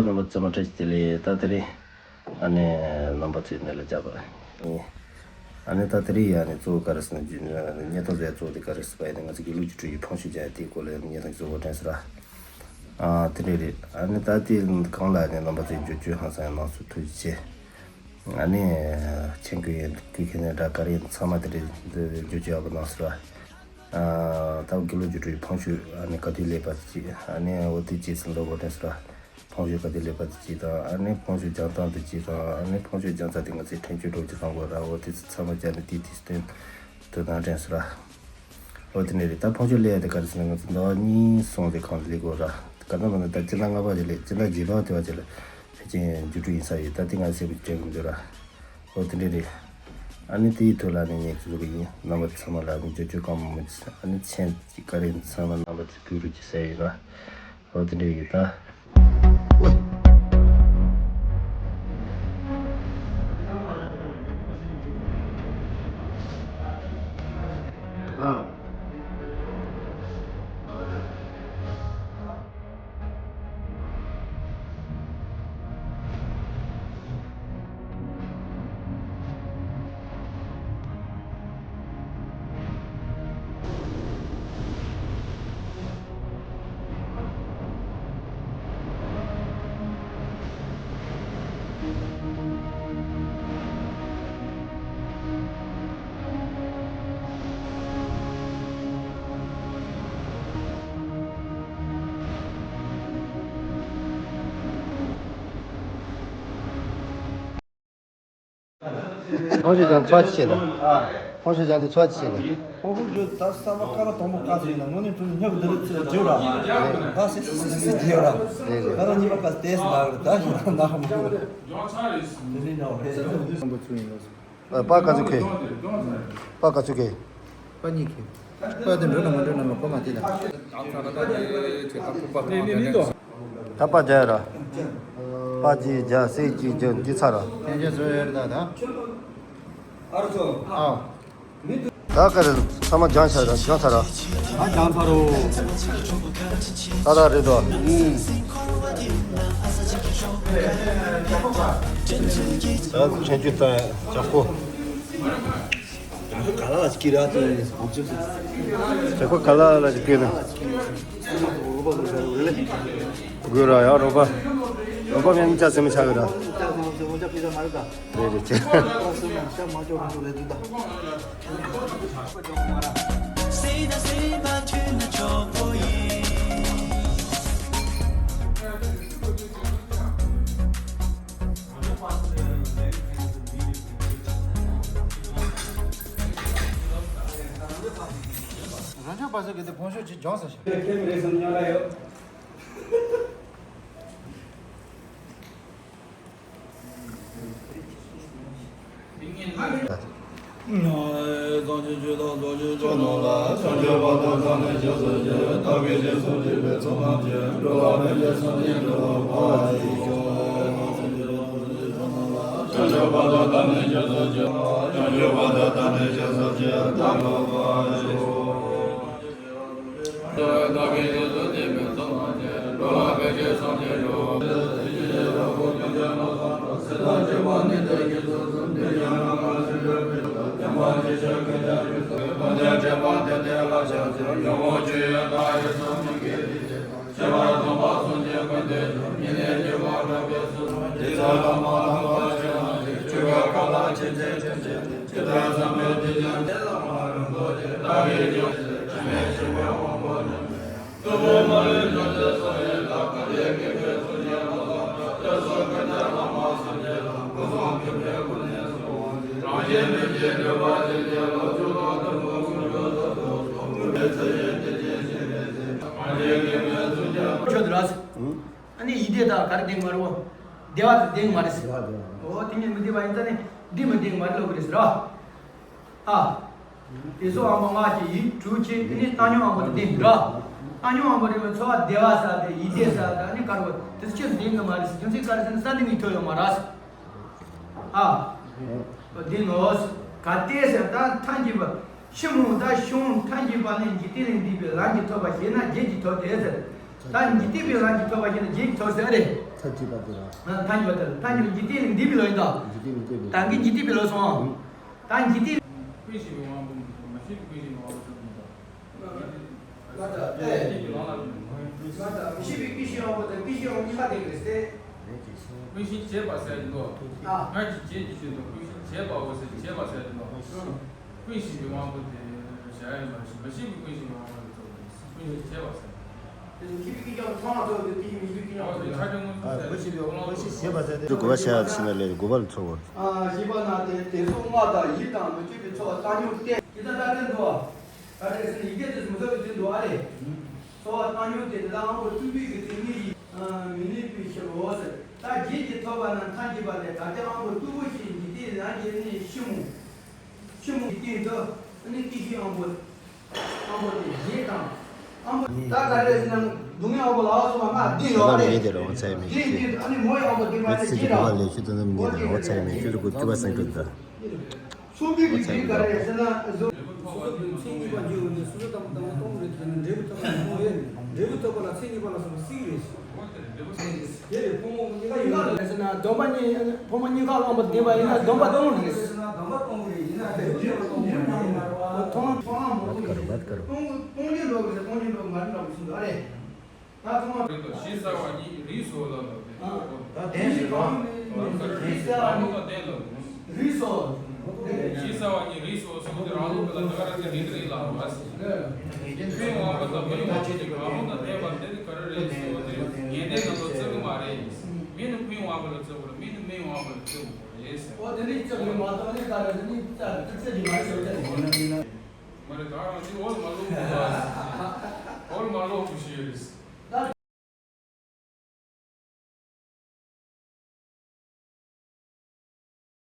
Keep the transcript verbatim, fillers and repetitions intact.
རྣམ་པ་ཚང་མ་བཀྲ་ཤིས་བདེ་ལེགས། ད་དེ་རིང་ཨ་ནི་རྣམ་པ་ཚོའི་གནས་ལ་བཅར་བ་ཡིན། ཨ་ནི་ད་དེ་རིང་ཡ་ནི་གཙོ་བོ་ག་རེ་ཟེར་ན་བརྙན་ཐུང་བཟོ་ཡ་གཙོ་བོ་དེ་ག་རེ་ཟེར་བ་ཡིན་ན། ང་ཚོ་དགེ་ལུགས་ཀྱི་སྤྲུལ་སྐུའི་ཕུང་ཤུལ་སྦྱང་ཡ་དེའི་སྐོར་ལ་བརྙན་ཐུང་བཟོ་དགོས་དྲན་སོང་ར། ཨ་དེ་འདྲ་རེད། ཨ་ནི་ད་དེ་གང་ལ་ནི་རྣམ་པ་ཚོས་འགྱུར་བཅོས་ཧང་སང་ཡང་གནང་སོང་། ཐུགས་རྗེ་ཆེ། ཨ་ནི་མཆན་འགོད་ཡིན་གྱི་ཁེ་ནས་འདྲ་ག་རེ་ཡིན་ཚང་མ་དེ་འདྲ་འགྱུར་བཅོས་ཡག་པོ་གནང་སོང་ར། ཨ་ད་དགེ་ལུགས་རྒྱུགས་སྤྲོད་ཀྱི་ཕུང་ཤུལ་ཨ་ནི་ག་དུས་སླེབས་པ་དེ་ཅིག་ཨ་ནི་འོ་དེ་ཅིག་ཟིན་འགྲོ་དགོས་དྲན་སོང་ར། ཕུང་ཤུལ་ག་དུས་སླེབས་པ་དེ་ཅིག་དང་། ཨ་ནི་ཕུང་ཤུལ་སྦྱང་སྟངས་དེ་ཅིག་དང་། ཨ་ནི་ཕུང་ཤུལ་སྦྱང་ཚར་དེ་ང་ཚོས་ཕྲེང་སྐྱོར་སྒྲོམ་གྱི་བསླང་དགོས་ར། འོ་དེ་ཚོ་ཚང་མ་སྦྱར་ནས་དེ་དེ་སྟོན་དུ་གནང་དྲན་སོང་ར། འོ་དེ་ནས་རེད། ད་ཕུང་ཤུལ་སླེབས་ཡ་དེ་ག་རེ་ཟེར་ན་ང་ཚོ་ཟླ་བ་གཉིས་གསུམ་དེ་གང་སླེབས་དགོས་ར། ག་ད་མ་ན་ད་སྤྱི་ཟླ་ལྔ་པ་ཅིག་སླེབས། སྤྱི་ཟླ་བརྒྱད་པ་དེ་བ་ཅིག་ལ་ཕལ་ཆེར་རྒྱུགས་སྤྲོད་ཡིན་ས་རེད། ད་དེ་ང་ཚོས་དཔེ་སྤྲད་གི་མི་འདུག་ར། འོ་དེ་འདྲ་རེད། ཨ་ནི་དེའི་ཐོག་ལ་ནི་ངས་བཟོ་གི་ཡིན། རྣམ་པ་ཚང་མ་ལ་ནི་འགྱུར་བཅོས་གང་མང་མང་ཅིག་ཨ་ནི་མཆན་ཅིག་ག་རེ་ཡིན་ཚང་མ་རྣམ་པ་ཚོས་ཕུལ་རོགས་གྱིས་ཟེར་ཡིན་ར། འོ་དེ་འདྲ་ཡིན་ད། ཕུང་ཤུལ་སྦྱང་ཚོགས་ཅི་བྱེད་ན། ཕུང་ཤུལ་སྦྱང་དེ་ཚོགས་ཅི་བྱེད་ན། ཕུང་ཤུལ་སྦྱང་ད་ས་མ་ཀ་ར་དང་པོ་ཀ་ཟེར་ན་དངོས་གནས་དྲང་གནས་སྨྱུ་གུ་འདི་རིགས་ཚོ་རྒྱས་ར། ད་སི་སི་སི་སི་རྒྱས་ར། རེད་རེད། ཀ་ར་གཉིས་པ་ཀ་ཏེས་ན་ར་ད་ཞིག་ན་མ་གོ། དེ་རིང་ཡང་རེད། པ་ག་ཚོད་ཁེ། པ་ག་ཚོད་ཁེ། པ་གཉིས་ཁེ། པ་དེ་འགྲོ་ན་མ་འགྲོ་ན་མ་གོ་མ་དེ་ལ། ད་པ་བརྒྱ་ར། པ་གཅིག་བརྒྱ་སེ་གཅིག་བརྒྱ་འདི་ཚར་ར། དེ་བརྒྱ་བཟོ་ཡོད་རེད་ད་ད། ཨ་རོ་ཚོ། ཨ། ད་ག་རེ་ཚང་མ་སྦྱང་ཚར་ར། སྦྱང་ཚར་ར། ཨ་སྦྱང་ཚར་རོ། ད་ད་རེད་དོ། ཨུམ། ད་ཆེན་ཆུ་ད་ཇག་པོ། ག་ལ་ལ་ཅིག་གི་ར་ཏེ་ཨོབ་ཅེག་ཊི། ཇག་པོ་ག་ལ་ལ་ཅིག་གི་ན། དགོས་ར་ཡ་རོ་པ། རོ་པ་མེད་ན་ཅག་སེམས་མི་ཆགས་གི་ར། རེད་རེད་ཅེ། རང་ཕྱོགས་པ་སོགས་ཀྱི་དེ་ཕུང་ཤུལ་ཅིག་སྦྱོངས་ཟེར་ཞིང་། ཆོས་དེ་ར། ཨ་ནི་ཡིད་བདེ་དང་ག་རེ་བདེ་མ་རེད། བདེ་བ་དེ་བདེ་མ་རེད་ཟེར། འོ་དེ་ཉིད་མི་བདེ་བ་ཡིན་ཙང་ནི་འདི་མི་བདེ་མ་རེད་ལབ་གི་རེད་ཟེར་ར། ཨ། དེ་ཚོ་དབང་པོ་ལྔ་གི་ཡིད་དྲུག་ཅན་དེ་ནི་བཏང་སྙོམས་དབང་པོ་དེ་བདེ་འདུག་ར། བཏང་སྙོམས་དབང་པོ་རེད་མོད། ཚོར་བ་བདེ་བ་ཟེར་དེ་ཡིད་བདེ་ཟེར་དེ་ཨ་ནི་དཀར་པོ་དེ་ཚོ་ཆོས་བདེ་གི་མ་རེད་ཟེར། རྒྱུ་མཚན་ག་རེ་ཟེར་ན་ས་འདི་ནས་ཐོན་ཡོད་མ་རེད་ཟེར། ཨ། བདེ་ནོ། གལ་ཏེ་ཟེར་ད་ཐལ་འགྱུར་བ། ཕྱི་མོ་ད་ཕྱི་མོ་ཐལ་འགྱུར་བ་ལས་འཇིག་རྟེན་ལས་འདས་པའི་ལམ་གྱིས་ཐོབ་པ་ཞེ་ན་བརྒྱད་ཀྱིས་ཐོབ་སྟེ་ཟེར། ད་འཇིག་རྟེན་པའི་ལམ་གྱིས་ཐོབ་པ་ཞེ་ན་བརྒྱད་ཀྱིས་ཐོབ་ཟེར་རེད། ཅེས་པ་དེ་ལ། ཐལ་འགྱུར་བ་དེ་ལ་ཐལ་འགྱུར་འཇིག་རྟེན་ལས་འདས་པའི་ལོ་ཡིན་ཏོ། འཇིག་རྟེན་ལས་འདས་པའི། ད་གིན་འཇིག་རྟེན་པའི་ལོ་སོང་། ད་འཇིག་རྟེན། ཀུན་ཤེས་པའི་དབང་པོ་མི་འདུག་མ་ཤེས་པའི་ཀུན་ཤེས་པའི་དབང་པོ་ཟེར་མི་འདུག་ང་ད་ཨེ། ང་ད་མི་ཤེས་པའི་ཀུན་ཤེས་དབང་པོ་དང་ཀུན་ཤེས་དབང་པོ་གཉིས་ཀ་ལྡན་གྱི་རེད་ཟེར། ཀུན་ཤེས་བྱས་པ་ཟེར་གྱི་འདུག་ཨ། སྔར་གྱི་བྱས་ཀྱི་ཆེད་དུ་ཀུན་ཤེས་བྱས་པའོ་ཟེར་བྱས་པ་ཟེར་གྱི་འདུག་ཀུན་ཤེས་པའི་དབང་པོ་དེ་བྱ་ཡ་མ་ཤེས་མ་ཤེས་པའི་ཀུན་ཤེས་པའི་དབང་པོ་ལ་ཐུག་པའི་ཀུན་ཤེས་བྱས་པ་ཟེར། དེ་ཚོ་མཁས་པའི་ཀུན་ཤེས་ཚང་མ་ཚོགས་ཏེ་དེ་ཡི་མིང་དུ་ཀུན་ཤེས་པ་ཟེར། ཆ་ཆེན་མངོན་སུམ་ཟེར། ཀུན་ཤེས་པའི་དབང་པོ་ཀུན་ཤེས་བྱས་པ་ཟེར་ཏེ། དགུ་པ་བཤད་ཕྱིན་ན་ལས་དགུ་པ་ལ་ཚོར་བ། ཨ། བཞི་པ་ན་དེ་དེ་ཚོ་ལྔ་དང་ཡིད་དང་མི་བསྐྱོད་པའི་ཚོགས་བཏང་སྙོམས་ཏེ། ཇི་ལྟར་ལྟ་དེ་འདུག་ད་རེས་ཟིན་ཡི་གེ་དེ་མི་ཚོགས་པའི་དོན་དུ་ཨ་རེ། ཚོགས་བཏང་སྙོམས་ཏེ་དེ་དག་དབང་པོ་རྟུལ་པོའི་གི་ཚིག་ནི་ཡིད་མི་ནུས་པའི་ཕྱིར་རོ་ཟེར། ད་རྗེས་ཀྱི་ཐོབ་པ་རྣམས་ཐལ་འགྱུར་བ་ལས། ད་ལྟའི་དབང་པོ་རྟུལ་པོ་ཞིག་འཇིག་རྟེན་ལ་ཡེ་ནས་ཕྱི་མོ། ཕྱི་མོ་འཇིག་རྟེན་དུ་ནི་ཀུན་ཤེས་དབང་པོ། དབང་པོ་དེ་རྗེས་དང་། དབང་པོ་ད་ག་རེ་ཟེར་ན་སྡུག་བསྔལ་དབང་པོ་ལ་སོགས་པ་ལྔ་བདུན་ཡོད་རེད། ད་ལྟ་མེད་དེ་རང་ཚད་མེད་ཀུན་ཤེས་དེ། ཨ་ནི་མོ་ཡི་དབང་པོ་བདུན་པ་དེ་རྗེས་དང་། ཚིག་གི་དབང་པོ་ལས་ཤུལ་དུ་ནི་མི་ཉིད་དེ་རང་ཚད་མེད་ཤུལ་དུ་དགུ་བཅུ་པ་སེང་གྲུབ་ད། སོ་སོའི་གི་རྒྱུད་ག་རེ་ཟེར་ན་བཟོ། སོ་སོ་དུ་མཚན་ཉིད་པ་འཇུག་འོང་དུས་སོ་སོ་དང་དང་སྟོང་རེད་དེ་ནི་འབྲས་བུ་ཐོབ་པ་སྟོང་རེད། འབྲས་བུ་ཐོབ་པ་ལ་མཚན་ཉིད་པ་ལ་སོགས་པ་སྲིད་རེད། དེ་ལས་ཕོ་མོ་གཉིས་ཀ་ཡོད་ལ་ཟེར་ན་སྡོམ་པ་གཉིས་ཕོ་མོ་གཉིས་ཀ་བླངས་པ་བདེན་པ་ཡིན་ན་སྡོམ་པ་སྟོང་རེད། སྡོམ་པ་སྟོང་རེད་ཡིན་ན་འབྲས་བུ་ཐོབ་པ་སྟོང་རེད་ཡིན་ན་ཐོག་མ་ཐོག་མ་མོ་སྟོང་རེད། སྟོང་རྒྱུ་འགྲོ་གི་རེད། སྟོང་རྒྱུ་འགྲོ་གི་མ་རེད་འགྲོ་གི་ཟིན་འདུག་ཨ་རེད། ད་ཐོག་མ། རིགས་དང་ཞེས་བྱ་བ་གཉིས་རིགས་སོ་ལ་ལ། ད་ལྡན་ཞེས་པ། རང་ལུགས་ལ་ལྡན་ལ། རིགས་སོ། ཞེས་བྱ་བ་གཉིས་རིགས་སོ་གསུངས་ཏེ་རང་ལུགས་ལ་ད་ག་རང་གི་རིགས་རིགས་ལ་བ་ཟེར། ཕོའི་དབང་པོ་དང་མོའི་དབང་པོ་དེ་གང་རུང་དང་ལྡན་པ་དེ་ནི་ག་རེ་རེད་ཟེར་བ་དེ་ངེས་གཏན་ནང་ལ་བརྩི་གི་མ་རེད། མི་ནི་ཕོའི་དབང་པོ་ལ་བརྩི་དགོས་རེད། མི་ནི་མོའི་དབང་པོ་ལ་བརྩི་དགོས་རེད་ཟེར། ཨོ་དེ་ནི་ལྕགས་ཀྱུ་མ་གཏོགས་ནི་ག་རེ་ནི་རྩ་རྩི་རྩི་རྒྱུ་མ་རེད་ཟེར་བ་དེ་རེད། མ་རེད། ད་རང་ཅིག་འོག་ལ་མ་ལོག་དགོས་པ།